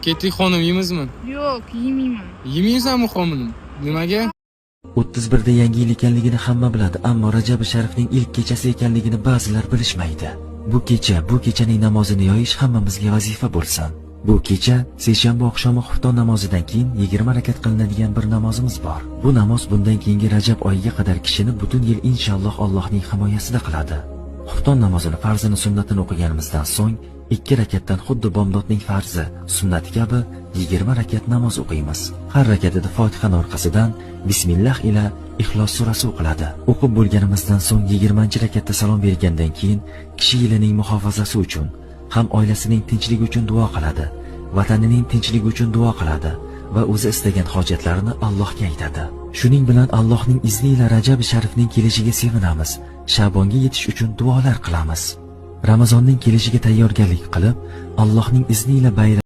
Ketdik, xonim, yeymizmi? Yo'q, yemayman. Yemaysanmi, xonim? Nimaga? 31 da yangi yil ekanligini hamma biladi, ammo Rajab Sharifning ilk kechasi ekanligini ba'zilar bilishmaydi. Bu kecha, bu kechaning namozini yoyish hammamizga vazifa bo'lsin. Bu kecha seshanba oqshomi xufton namozidan keyin 20 rakat qilinadigan bir namozimiz bor. Bu namoz bundan keyingi Rajab oyiga qadar kishini butun yil inshaalloh Allohning himoyasida qiladi. Xufton namozini farzini, sunnatini o'qiganimizdan so'ng ikki rakatdan xuddi bomdodning farzi, sunnati kabi 20 rakat namoz o'qiymiz. Har rakatida Fotihani orqasidan Bismillah ila Ixlos surasi o'qiladi. O'qib bo'lganimizdan so'ng 20-rakatda salom bergandan keyin kishi yilining muhofazasi uchun, ham oilasining tinchligi uchun duo qiladi, vatanining tinchligi uchun duo qiladi va o'zi istagan hojatlarini Allohga aytadi. Shuning bilan Allohning izni ila Rajab Sharifning kelishiga sevinamiz. Shabonga yetish uchun duolar qilamiz. Ramazonning kelishiga tayyorgarlik qilib, Allohning izni ila bayram